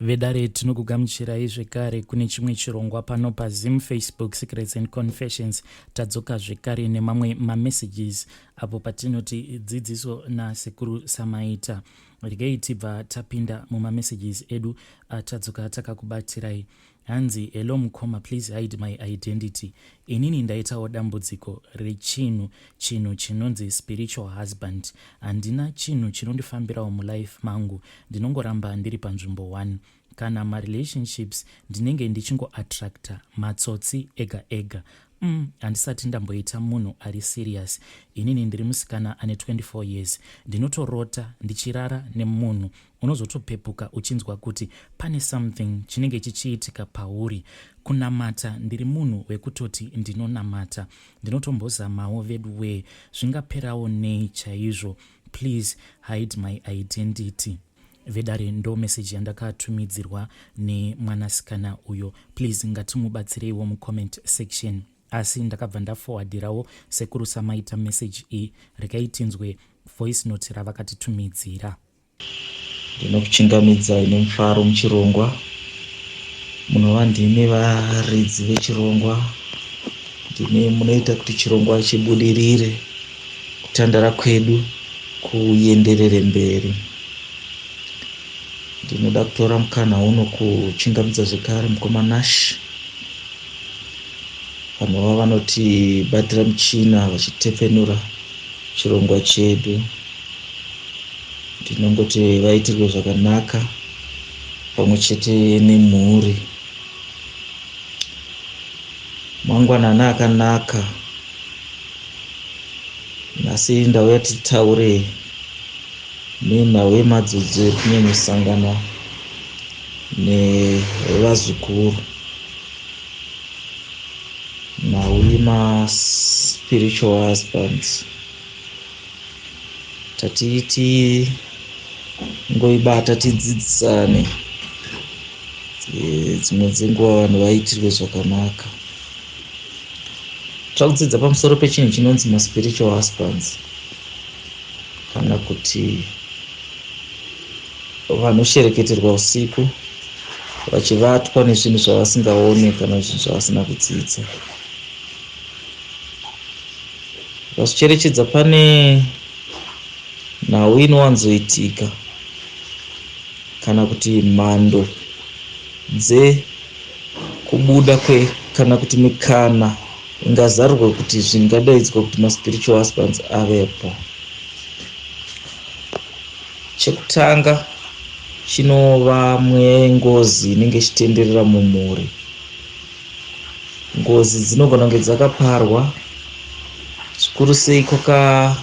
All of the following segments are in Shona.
Vedare tinokugamuchirai zvekare kune chimwe chirongwa pano paZim Facebook Secrets and Confessions. Tadzoka zvekare nemamwe mamessages apo patinoti dzidziso nasekuru Samaita. Regai tibva tapinda mumamessages edu atadzoka takakubatirai. Hanzi hello mukoma please hide my identity. Inini ndaitawo dambudziko rechinhu chinhu chinonzi spiritual husband. Handina chinhu chinondifambirawo mulife mangu ndinongoramba ndiri panzvimbo one. Kana marelationships ndinenge ndichingoattracta matsotsi ega ega. Umm handisati ndamboita munhu ari serious. Inini ndiri musikana ane 24 years. Ndinotorota ndichirara nemunhu Unozotopepuka uchinzwa kuti pane something chinenge chichiitika pauri. Kunamata ndiri munhu wekutoti ndinonamata. Ndinotombozamawo veduwee. Zvingaperawo nei chaizvo? Please hide my identity. Vedare ndo message yandakatumidzirwa nemwanasikana uyo. Please ngatimubatsireiwo mucomment section. Asi ndakabva ndaforwardirawo sekuru Samaita message iyi. Regai tinzwe voice note ravakatitumidzira. Ndinokuchingamidzai nemufaro muchirongwa munova ndimi varidzi vechirongwa ndimi munoita kuti chirongwa chibudirire kutandara kwedu kuenderere mberi. Ndinoda kutora mukana uno kuchingamidza zvekare mukoma Nash vanova vanotibatira michina vachitepfenura chirongwa chedu. Ndinongoti vaitirwe zvakanaka pamwe chete nemhuri. Mangwanani akanaka. Nhasi ndauya titaure nenhau yemadzudzo iri kunyanyosangana nevazukuru. Nhau yemaspiritual husbands. Tati tingoibata tidzidzisane dzimwe dzenguva vanhu vaitirwe zvakanaka. Tava kudzidza pamusoro pechinhu chinonzi maspiritual husbands kana kuti vanoshereketerwa usiku vachivatwa nezvinhu zvavasingaone kana zvinhu zvavasina kudzidza. Ukazvicherechedza pane nhau inowanzoitika kana kuti mhando dzekubuda kwe kana kuti mikana ingazarurwa kuti zvingadaidzwa kuti maspiritual husbands avepo. Chekutanga chinova mweya yengozi inenge ichitenderera mumhuri. Ngozi dzinogona kunge dzakaparwa zvikuru sei kwakapondwa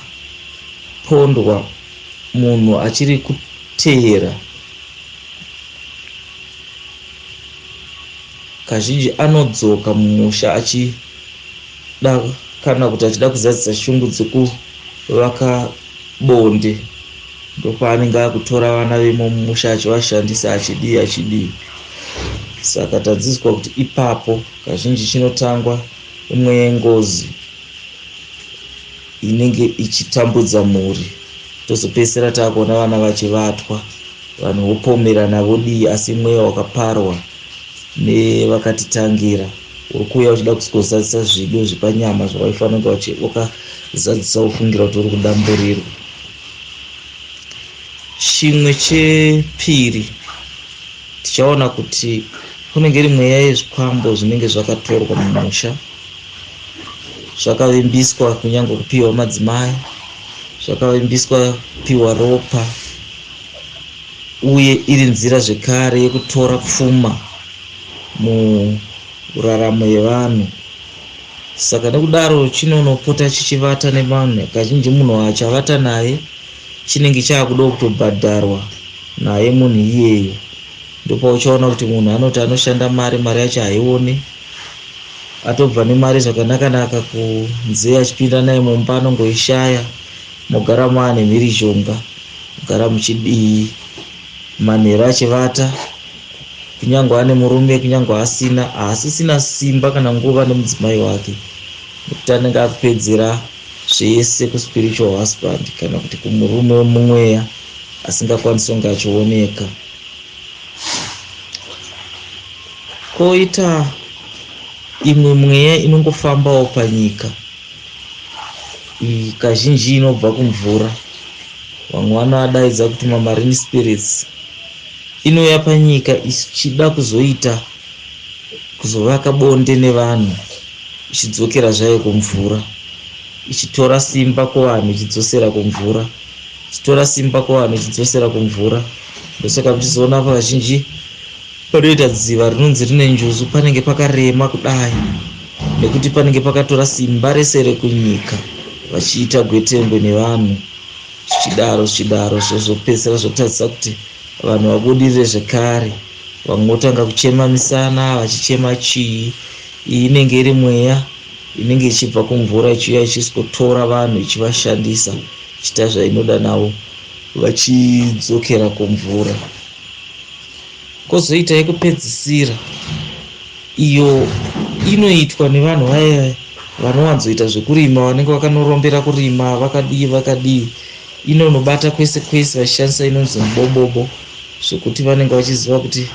munhu achiri kuteera. Kazhinji anodzoka mumusha achida kana kuti achida kuzadzisa shungu dzekuvaka bonde ndopaanenge akutora vana vemo mumusha achivashandisa achidii achidii. Saka tadzidziswa kuti ipapo kazhinji chinotangwa imwe yengozi inenge ichitambudza mhuri tozopedzisira takuona vana vachivatwa vanhu vopomerana vodii asi mweya wakaparwa nevakatitangira uri kuuya uchida kuskozadzisa zvido zvepanyama zvawaifanira kunge wakazadzisa wofungira kuti uri kudamburirwa chimwe chepiri tichaona kuti kunenge iri mweya yezvikwambo zvinenge zvakatorwa mumusha zvakavimbiswa kunyange kupiwa madzimai zvakavimbiswa kupiwa ropa uye iri nzira zvekare yekutora pfuma muraramo yevanhu saka nekudaro chinonopota chichivata nevanhu kazhinji munhu achavata naye chinenge chaakudawo kutobhadharwa naye munhu iyeyo ndopauchaona kuti munhu anoti anoshanda mari mari yacho haione atobva nemari zvakanakanaka kunze achipinda naye mumba anongoishaya mogara maane mhirizhonga mogara muchidii manheru achivata kunyange ane murume kunyange asina haasisina simba kana nguva nemudzimai wake nekuti anenge akupedzera zvese kuspiritual husband kana kuti kumurume wemumweya asingakwanisi kunge achioneka. Koita imwe mweya inongofambawo panyika iyi, kazhinji inobva kumvura, vamwe vanoadaidza kuti mamarine spirits. Inouya panyika ichida kuzoita kuzovaka bonde nevanhu, ichidzokera zvayo kumvura, ichitora simba kuvanhu ichidzosera kumvura, ichitora simba kuvanhu ichidzosera kumvura. Ndosaka muchizoona vazhinji panoita dziva rinonzi rine njuzu, panenge pakarema kudai, nekuti panenge pakatora simba rese rekunyika vachiita gwetengwe nevanhu, zvichidaro zvichidaro, zvozopedzisira zvotadzisa kuti vanhu vabudirire zvekare. Vamwe votanga kuchema misana vachichema chii. Iyi inenge iri mweya inenge ichibva kumvura ichiuya ichisikotora vanhu ichivashandisa ichiita zvainoda navo vachidzokera kumvura. Kozoita yekupedzisira iyo inoitwa nevanhu vaya vanowanzoita zvekurima, vanenge vakanorombera kurima, vakadii vakadii, inonobata kwese kwese vachishandisa inonzi mubobobo, zvekuti vanenge vachiziva kuti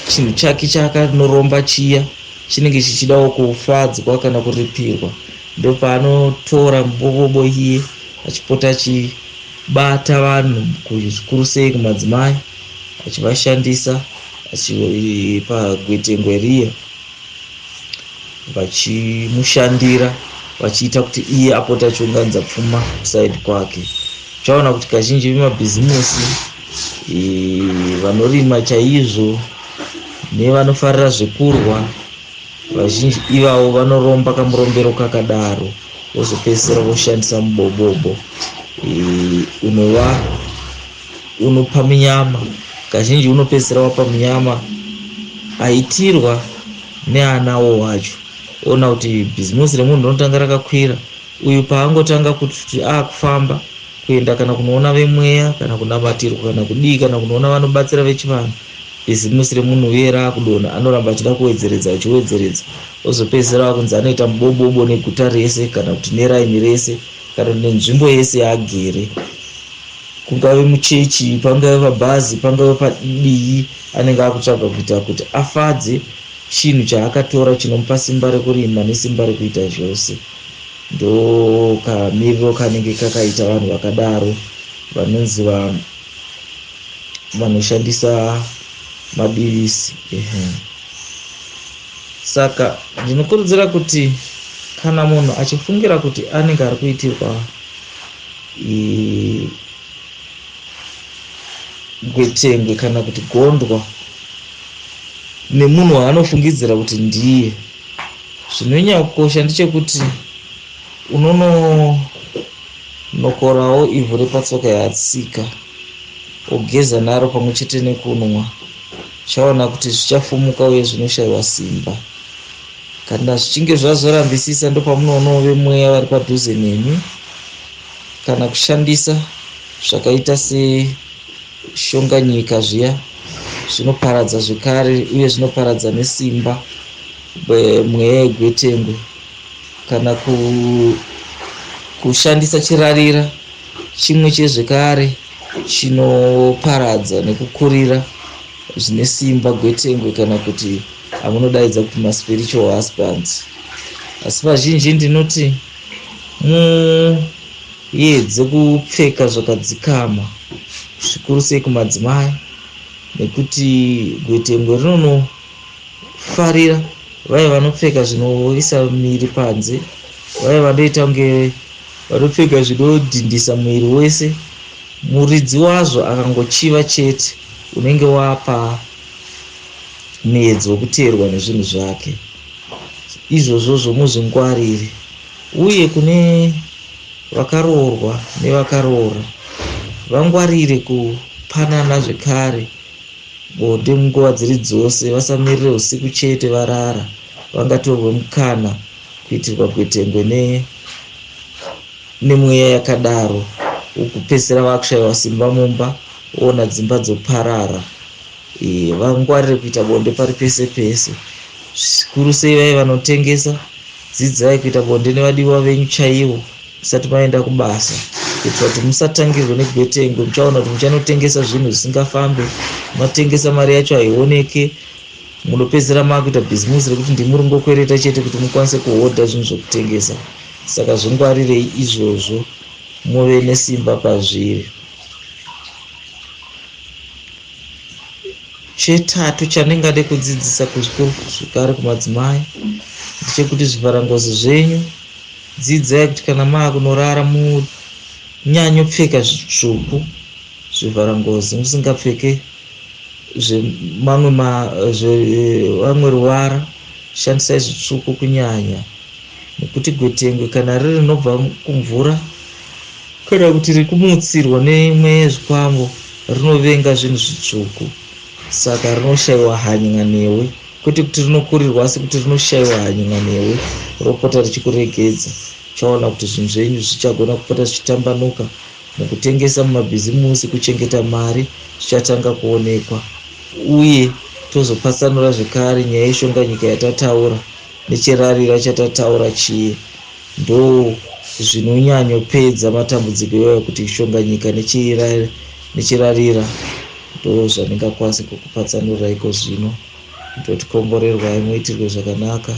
chinhu chake chaakanoromba chiya chinenge chichidawo kufadzwa kana kuripirwa. Ndopaanotora mubobobo iye achipota achibata vanhu, zvikuru sei kumadzimai, achivashandisa pagwetengwe riya, vachimushandira vachiita kuti iye apote achiunganidza pfuma kusaidi kwake. Uchaona kuti kazhinji vemabhizimusi, vanorima chaizvo nevanofarira zvekurwa, vazhinji ivavo vanoromba kamurombero kakadaro, vozopedzisira voshandisa mubobobo unova unopa munyama. Kazhinji unopedzisira wapa munyama aitirwa neanawo wacho. Ona kuti bhizimusi remunhu rinotanga rakakwira, uyu paangotanga kuti akufamba kuenda kana kunoona vemweya kana kunamatirwa kana kudii kana kunoona vanobatsira vechivanhu, bhizimusi remunhu uye raakudonha, anoramba achida kuwedzeredza achiwedzeredza, ozopedzisira vakunzi anoita mubobobo neguta rese kana kuti neraini rese kana kuti nenzvimbo yese yaagere, kungave muchechi, pangave pabhazi, pangave padii, anenge akutsvaga kuita kuti afadze chinhu chaakatora chinomupa simba rekurima nesimba rekuita zvose. Ndokamiriro kanenge kakaita vanhu vakadaro vanonzi vanoshandisa madivisi. Ehe, saka ndinokurudzira kuti kana munhu achifungira kuti anenge ari kuitirwa gwetengwe kana kuti gondwa nemunhu waanofungidzira kuti ndiye, zvinonyanya kukosha ndechekuti unononokorawo ivhu repatsoka yaatsika, ogeza naro pamwe chete nekunwa. Uchaona kuti zvichafumuka uye zvinoshayiwa simba. Kana zvichinge zvazorambisisa, ndopamunoonawo vemweya vari padhuze nemi, kana kushandisa zvakaita seshonganyika zviya, zvinoparadza zvekare uye zvinoparadza nesimba mweya yegwetengwe, kana kushandisa chirarira chimwe chezvekare chinoparadza nekukurira zvine simba gwetengwe, kana kuti amunodaidza kuti maspiritual husbands. Asi vazhinji ndinoti muedze kupfeka zvakadzikama, zvikuru sei kumadzimai, nekuti gwetengwe rinonofarira vaya vanopfeka zvinoisa miri panze, vaya vanoita kunge vanopfeka zvinodhindisa muviri wese. Muridzi wazvo akangochiva chete, unenge wapa muedzo wekuteerwa nezvinhu zvake. Izvozvo zvomuzvingwarire. Uye kune vakaroorwa nevakaroora, vangwarire kupanana zvekare bonde munguva dziri dzose, vasamirire usiku chete varara, vangatorwe mukana kuitirwa gwetengwe nemweya yakadaro, wokupedzisira vakushaiwa simba mumba, woona dzimba dzoparara. Vangwarire kuita bonde pari pese pese, zvikuru sei vaye vanotengesa. Dzidzai kuita bonde nevadiwa venyu chaivo musati maenda kubasa, kuitira kuti musatangirwe negwetengwe. Muchaona kuti muchanotengesa zvinhu zvisingafambe, matengesa mari yacho haioneke. Munopedzisira maakuita bhizimusi rekuti ndimi muri kungokwereta chete kuti mukwanise kuhodha zvinhu zvekutengesa. Saka zvingwarirei izvozvo muve nesimba pazviri. Chetatu chandingade kudzidzisa kuzvikuru zvekare kumadzimai ndechekuti zvivharangozi zvenyu dzidzai kuti kana maakunorara munyanyopfeka zvitsvuku zvivharangozi musingapfeke zvemamwe zvevamwe ruvara shandisai zvitsvuku kunyanya nekuti gwetengwe kana riri rinobva kumvura kana kuti rekumutsirwa neimwe yezvikwambo rinovenga zvinhu zvitsvuku saka rinoshaiwa hanya newe kwete kuti rinokurirwa asi kuti rinoshaiwa hanya newe ropota richikuregedza uchaona kuti zvinhu zvenyu zvichagona kupota zvichitambanuka mukutengesa mumabhizimusi kuchengeta mari zvichatanga kuonekwa uye tozopatsanura zvekare nyaya yeshonganyika yatataura nechirarira chatataura chiye ndo zvinonyanyopedza matambudziko iwayo kuti shonganyika nechirarira ndo zvandingakwanise kukupatsanurira iko zvino ndoti komborerwai muitirwe zvakanaka.